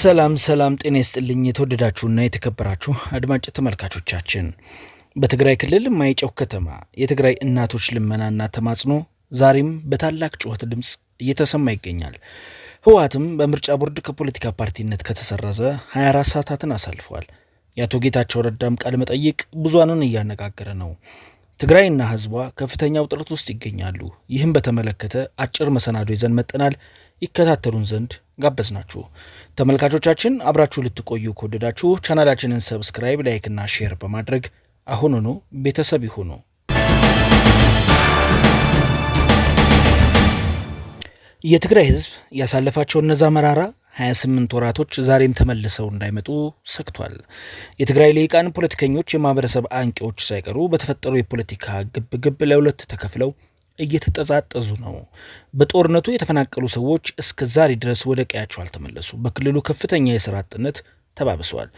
ሰላም ሰላም፣ ጤና ይስጥልኝ የተወደዳችሁና የተከበራችሁ አድማጭ ተመልካቾቻችን፣ በትግራይ ክልል ማይጨው ከተማ የትግራይ እናቶች ልመናና ተማጽኖ ዛሬም በታላቅ ጩኸት ድምፅ እየተሰማ ይገኛል። ህወሓትም በምርጫ ቦርድ ከፖለቲካ ፓርቲነት ከተሰረዘ 24 ሰዓታትን አሳልፏል። የአቶ ጌታቸው ረዳም ቃለ መጠይቅ ብዙሃንን እያነጋገረ ነው። ትግራይና ህዝቧ ከፍተኛ ውጥረት ውስጥ ይገኛሉ። ይህም በተመለከተ አጭር መሰናዶ ይዘን መጥተናል። ይከታተሉን ዘንድ ጋበዝናችሁ። ተመልካቾቻችን አብራችሁ ልትቆዩ ከወደዳችሁ ቻናላችንን subscribe፣ like እና share በማድረግ አሁኑኑ ቤተሰብ ይሁኑ። የትግራይ ህዝብ ያሳለፋቸው እነዛ መራራ 28 ወራቶች ዛሬም ተመልሰው እንዳይመጡ ሰግቷል። የትግራይ ልሂቃን፣ ፖለቲከኞች፣ የማህበረሰብ አንቂዎች ሳይቀሩ በተፈጠሩ የፖለቲካ ግብግብ ለሁለት ተከፍለው እየተጠዛጠዙ ነው። በጦርነቱ የተፈናቀሉ ሰዎች እስከ ዛሬ ድረስ ወደ ቀያቸው አልተመለሱ። በክልሉ ከፍተኛ የስራ አጥነት ተባብሷል።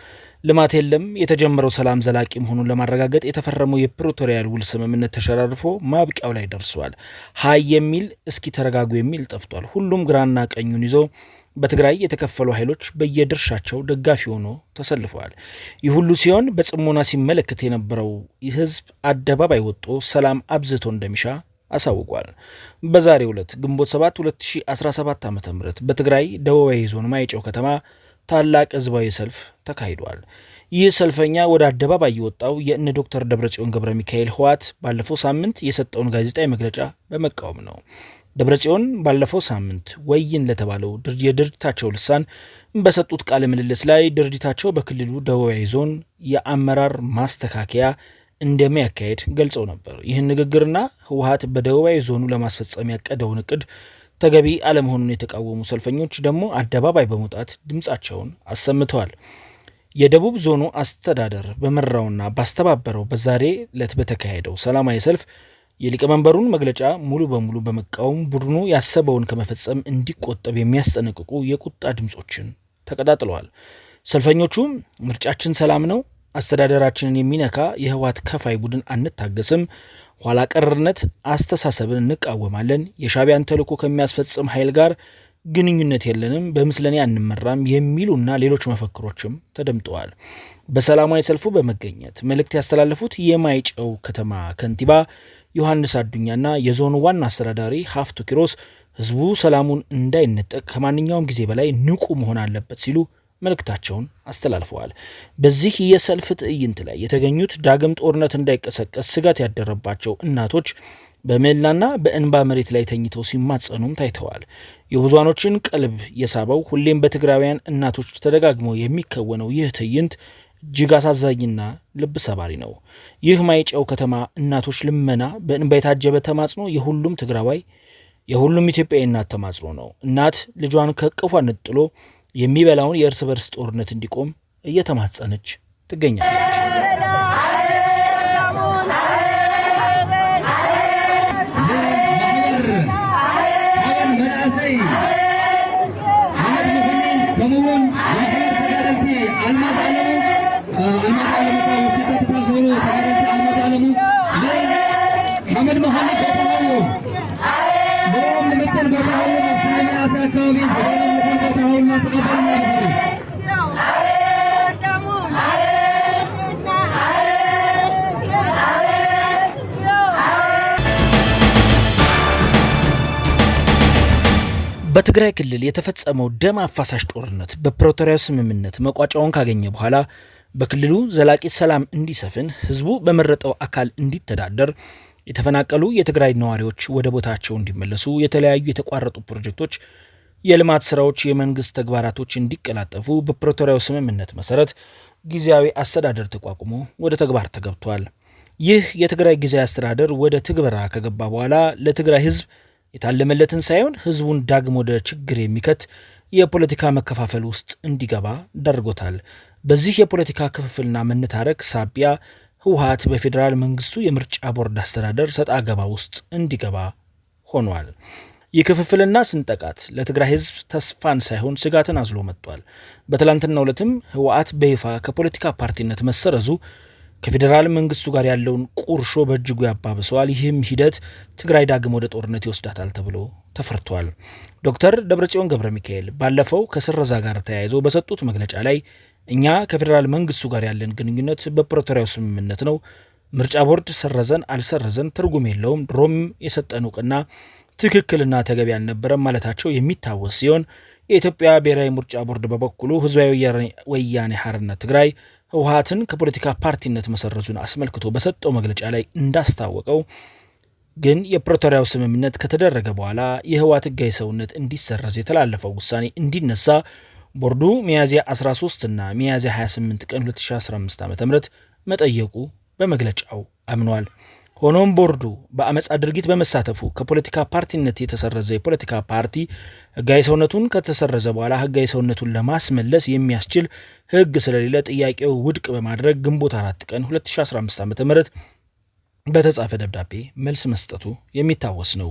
ልማት የለም። የተጀመረው ሰላም ዘላቂ መሆኑን ለማረጋገጥ የተፈረመው የፕሪቶሪያ ውል ስምምነት ተሸራርፎ ማብቂያው ላይ ደርሷል። ሀይ የሚል እስኪ ተረጋጉ የሚል ጠፍቷል። ሁሉም ግራና ቀኙን ይዞ በትግራይ የተከፈሉ ኃይሎች በየድርሻቸው ደጋፊ ሆኖ ተሰልፈዋል። ይህ ሁሉ ሲሆን በጽሞና ሲመለከት የነበረው ህዝብ አደባባይ ወጥቶ ሰላም አብዝቶ እንደሚሻ አሳውቋል። በዛሬው ዕለት ግንቦት 7 2017 ዓ ም በትግራይ ደቡባዊ ዞን ማይጨው ከተማ ታላቅ ህዝባዊ ሰልፍ ተካሂዷል። ይህ ሰልፈኛ ወደ አደባባይ የወጣው የእነ ዶክተር ደብረጽዮን ገብረ ሚካኤል ህወሓት ባለፈው ሳምንት የሰጠውን ጋዜጣዊ መግለጫ በመቃወም ነው። ደብረጽዮን ባለፈው ሳምንት ወይን ለተባለው የድርጅታቸው ልሳን በሰጡት ቃለ ምልልስ ላይ ድርጅታቸው በክልሉ ደቡባዊ ዞን የአመራር ማስተካከያ እንደሚያካሄድ ገልጸው ነበር። ይህን ንግግርና ህወሓት በደቡባዊ ዞኑ ለማስፈጸም ያቀደውን እቅድ ተገቢ አለመሆኑን የተቃወሙ ሰልፈኞች ደግሞ አደባባይ በመውጣት ድምፃቸውን አሰምተዋል። የደቡብ ዞኑ አስተዳደር በመራውና ባስተባበረው በዛሬ ዕለት በተካሄደው ሰላማዊ ሰልፍ የሊቀመንበሩን መግለጫ ሙሉ በሙሉ በመቃወም ቡድኑ ያሰበውን ከመፈጸም እንዲቆጠብ የሚያስጠነቅቁ የቁጣ ድምፆችን ተቀጣጥለዋል። ሰልፈኞቹ ምርጫችን ሰላም ነው፣ አስተዳደራችንን የሚነካ የህወሓት ከፋይ ቡድን አንታገስም፣ ኋላ ቀርነት አስተሳሰብን እንቃወማለን፣ የሻዕቢያን ተልዕኮ ከሚያስፈጽም ኃይል ጋር ግንኙነት የለንም፣ በምስለኔ አንመራም የሚሉና ሌሎች መፈክሮችም ተደምጠዋል። በሰላማዊ ሰልፉ በመገኘት መልእክት ያስተላለፉት የማይጨው ከተማ ከንቲባ ዮሐንስ አዱኛና የዞኑ ዋና አስተዳዳሪ ሀፍቱ ኪሮስ ህዝቡ ሰላሙን እንዳይነጠቅ ከማንኛውም ጊዜ በላይ ንቁ መሆን አለበት ሲሉ መልእክታቸውን አስተላልፈዋል። በዚህ የሰልፍ ትዕይንት ላይ የተገኙት ዳግም ጦርነት እንዳይቀሰቀስ ስጋት ያደረባቸው እናቶች በምህላና በእንባ መሬት ላይ ተኝተው ሲማጸኑም ታይተዋል። የብዙሃኖችን ቀልብ የሳበው ሁሌም በትግራውያን እናቶች ተደጋግሞ የሚከወነው ይህ ትዕይንት እጅግ አሳዛኝና ልብ ሰባሪ ነው። ይህ ማይጨው ከተማ እናቶች ልመና በእንባ የታጀበ ተማጽኖ የሁሉም ትግራዋይ የሁሉም ኢትዮጵያዊ እናት ተማጽኖ ነው። እናት ልጇን ከእቅፏ ነጥሎ የሚበላውን የእርስ በርስ ጦርነት እንዲቆም እየተማጸነች ትገኛለች። በትግራይ ክልል የተፈጸመው ደም አፋሳሽ ጦርነት በፕሪቶሪያው ስምምነት መቋጫውን ካገኘ በኋላ በክልሉ ዘላቂ ሰላም እንዲሰፍን፣ ህዝቡ በመረጠው አካል እንዲተዳደር፣ የተፈናቀሉ የትግራይ ነዋሪዎች ወደ ቦታቸው እንዲመለሱ፣ የተለያዩ የተቋረጡ ፕሮጀክቶች፣ የልማት ስራዎች፣ የመንግስት ተግባራቶች እንዲቀላጠፉ በፕሪቶሪያው ስምምነት መሰረት ጊዜያዊ አስተዳደር ተቋቁሞ ወደ ተግባር ተገብቷል። ይህ የትግራይ ጊዜያዊ አስተዳደር ወደ ትግበራ ከገባ በኋላ ለትግራይ ህዝብ የታለመለትን ሳይሆን ህዝቡን ዳግም ወደ ችግር የሚከት የፖለቲካ መከፋፈል ውስጥ እንዲገባ ዳርጎታል። በዚህ የፖለቲካ ክፍፍልና መነታረክ ሳቢያ ህወሓት በፌዴራል መንግስቱ የምርጫ ቦርድ አስተዳደር ሰጣ ገባ ውስጥ እንዲገባ ሆኗል። የክፍፍልና ስንጠቃት ለትግራይ ህዝብ ተስፋን ሳይሆን ስጋትን አዝሎ መጥቷል። በትላንትናው ዕለትም ህወሓት በይፋ ከፖለቲካ ፓርቲነት መሰረዙ ከፌዴራል መንግስቱ ጋር ያለውን ቁርሾ በእጅጉ ያባብሰዋል። ይህም ሂደት ትግራይ ዳግም ወደ ጦርነት ይወስዳታል ተብሎ ተፈርቷል። ዶክተር ደብረጽዮን ገብረ ሚካኤል ባለፈው ከስረዛ ጋር ተያይዞ በሰጡት መግለጫ ላይ እኛ ከፌዴራል መንግስቱ ጋር ያለን ግንኙነት በፕሪቶሪያው ስምምነት ነው፣ ምርጫ ቦርድ ሰረዘን አልሰረዘን ትርጉም የለውም፣ ድሮም የሰጠን እውቅና ትክክልና ተገቢ አልነበረም ማለታቸው የሚታወስ ሲሆን የኢትዮጵያ ብሔራዊ ምርጫ ቦርድ በበኩሉ ህዝባዊ ወያኔ ሓርነት ትግራይ ህወሓትን ከፖለቲካ ፓርቲነት መሰረዙን አስመልክቶ በሰጠው መግለጫ ላይ እንዳስታወቀው ግን የፕሪቶሪያው ስምምነት ከተደረገ በኋላ የህወሓት ህጋዊ ሰውነት እንዲሰረዝ የተላለፈው ውሳኔ እንዲነሳ ቦርዱ ሚያዝያ 13 እና ሚያዝያ 28 ቀን 2015 ዓ.ም መጠየቁ በመግለጫው አምኗል። ሆኖም ቦርዱ በአመፃ ድርጊት በመሳተፉ ከፖለቲካ ፓርቲነት የተሰረዘ የፖለቲካ ፓርቲ ህጋዊ ሰውነቱን ከተሰረዘ በኋላ ህጋዊ ሰውነቱን ለማስመለስ የሚያስችል ህግ ስለሌለ ጥያቄው ውድቅ በማድረግ ግንቦት 4 ቀን 2015 ዓ.ም በተጻፈ ደብዳቤ መልስ መስጠቱ የሚታወስ ነው።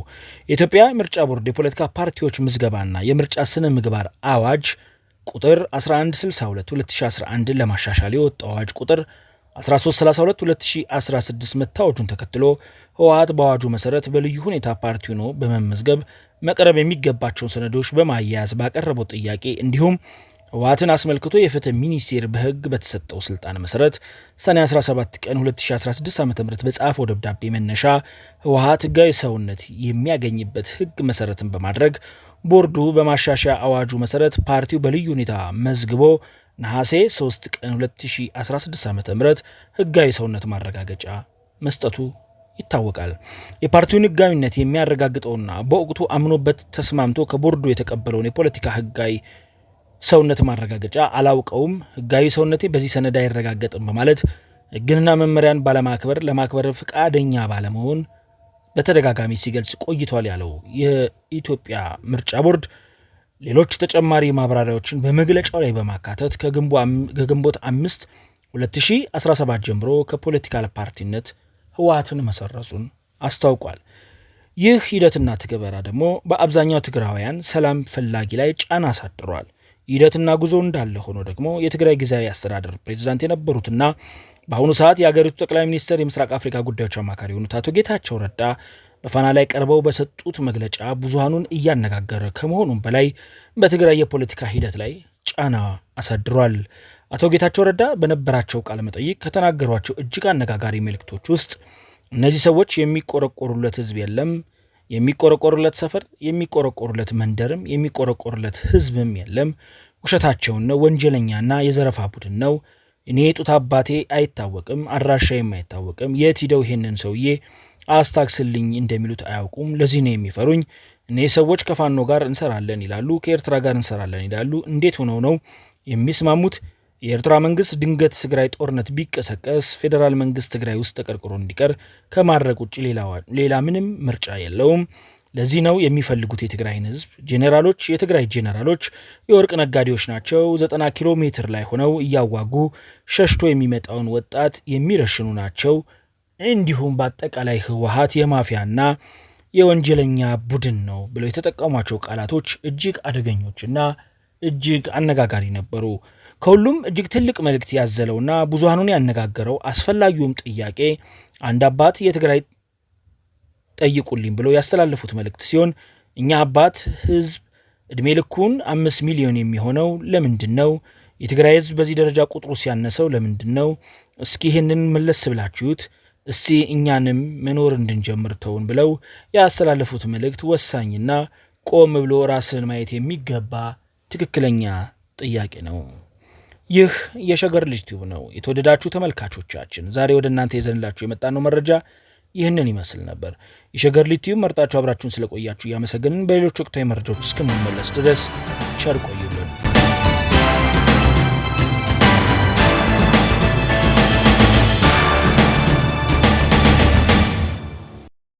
የኢትዮጵያ ምርጫ ቦርድ የፖለቲካ ፓርቲዎች ምዝገባና የምርጫ ስነ ምግባር አዋጅ ቁጥር 1162 2011 ለማሻሻል የወጣው አዋጅ ቁጥር 1332 2016 መታወጁን ተከትሎ ህወሓት በአዋጁ መሰረት በልዩ ሁኔታ ፓርቲ ሆኖ በመመዝገብ መቅረብ የሚገባቸውን ሰነዶች በማያያዝ ባቀረበው ጥያቄ እንዲሁም ህወሓትን አስመልክቶ የፍትህ ሚኒስቴር በህግ በተሰጠው ስልጣን መሰረት ሰኔ 17 ቀን 2016 ዓ.ም በጻፈው ደብዳቤ መነሻ ህወሓት ህጋዊ ሰውነት የሚያገኝበት ህግ መሰረትን በማድረግ ቦርዱ በማሻሻያ አዋጁ መሰረት ፓርቲው በልዩ ሁኔታ መዝግቦ ነሐሴ 3 ቀን 2016 ዓ.ም ህጋዊ ሰውነት ማረጋገጫ መስጠቱ ይታወቃል። የፓርቲውን ህጋዊነት የሚያረጋግጠውና በወቅቱ አምኖበት ተስማምቶ ከቦርዱ የተቀበለውን የፖለቲካ ህጋዊ ሰውነት ማረጋገጫ አላውቀውም፣ ህጋዊ ሰውነቴ በዚህ ሰነድ አይረጋገጥም በማለት ህግንና መመሪያን ባለማክበር ለማክበር ፈቃደኛ ባለመሆን በተደጋጋሚ ሲገልጽ ቆይቷል ያለው የኢትዮጵያ ምርጫ ቦርድ ሌሎች ተጨማሪ ማብራሪያዎችን በመግለጫው ላይ በማካተት ከግንቦት 5 2017 ጀምሮ ከ political ፓርቲነት ህወሓትን መሰረዙን አስታውቋል። ይህ ሂደትና ትግበራ ደግሞ በአብዛኛው ትግራውያን ሰላም ፈላጊ ላይ ጫና አሳድሯል። ሂደትና ጉዞ እንዳለ ሆኖ ደግሞ የትግራይ ጊዜያዊ አስተዳደር ፕሬዚዳንት የነበሩትና በአሁኑ ሰዓት የአገሪቱ ጠቅላይ ሚኒስትር የምስራቅ አፍሪካ ጉዳዮች አማካሪ የሆኑት አቶ ጌታቸው ረዳ በፋና ላይ ቀርበው በሰጡት መግለጫ ብዙሃኑን እያነጋገረ ከመሆኑም በላይ በትግራይ የፖለቲካ ሂደት ላይ ጫና አሳድሯል። አቶ ጌታቸው ረዳ በነበራቸው ቃለ መጠይቅ ከተናገሯቸው እጅግ አነጋጋሪ መልእክቶች ውስጥ እነዚህ ሰዎች የሚቆረቆሩለት ህዝብ የለም፣ የሚቆረቆሩለት ሰፈር፣ የሚቆረቆሩለት መንደርም፣ የሚቆረቆሩለት ህዝብም የለም፣ ውሸታቸውን ነው፣ ወንጀለኛና የዘረፋ ቡድን ነው፣ እኔ የጡት አባቴ አይታወቅም፣ አድራሻዬም አይታወቅም፣ የት ሂደው ይሄንን ሰውዬ አስታክስልኝ እንደሚሉት አያውቁም፣ ለዚህ ነው የሚፈሩኝ፣ እኔ ሰዎች ከፋኖ ጋር እንሰራለን ይላሉ፣ ከኤርትራ ጋር እንሰራለን ይላሉ፣ እንዴት ሆነው ነው የሚስማሙት? የኤርትራ መንግስት ድንገት ትግራይ ጦርነት ቢቀሰቀስ ፌዴራል መንግስት ትግራይ ውስጥ ተቀርቅሮ እንዲቀር ከማድረግ ውጭ ሌላ ምንም ምርጫ የለውም። ለዚህ ነው የሚፈልጉት የትግራይን ህዝብ። ጄኔራሎች፣ የትግራይ ጄኔራሎች የወርቅ ነጋዴዎች ናቸው። 90 ኪሎ ሜትር ላይ ሆነው እያዋጉ ሸሽቶ የሚመጣውን ወጣት የሚረሽኑ ናቸው። እንዲሁም በአጠቃላይ ህወሓት የማፊያና የወንጀለኛ ቡድን ነው ብለው የተጠቀሟቸው ቃላቶች እጅግ አደገኞችና እጅግ አነጋጋሪ ነበሩ። ከሁሉም እጅግ ትልቅ መልእክት ያዘለውና ብዙሃኑን ያነጋገረው አስፈላጊውም ጥያቄ አንድ አባት የትግራይ ጠይቁልኝ ብለው ያስተላለፉት መልእክት ሲሆን እኛ አባት ህዝብ እድሜ ልኩን 5 ሚሊዮን የሚሆነው ለምንድን ነው? የትግራይ ህዝብ በዚህ ደረጃ ቁጥሩ ሲያነሰው ለምንድን ነው? እስኪ ይህንን መለስ ብላችሁት እስቲ እኛንም መኖር እንድንጀምር ተውን ብለው ያስተላለፉት መልእክት ወሳኝና ቆም ብሎ ራስን ማየት የሚገባ ትክክለኛ ጥያቄ ነው። ይህ የሸገር ልጅ ቲዩብ ነው። የተወደዳችሁ ተመልካቾቻችን ዛሬ ወደ እናንተ ይዘንላችሁ የመጣነው መረጃ ይህንን ይመስል ነበር። የሸገር ልጅ ቲዩብ መርጣችሁ አብራችሁን ስለቆያችሁ እያመሰገንን በሌሎች ወቅታዊ መረጃዎች እስከምንመለስ ድረስ ቸር ቆዩልን።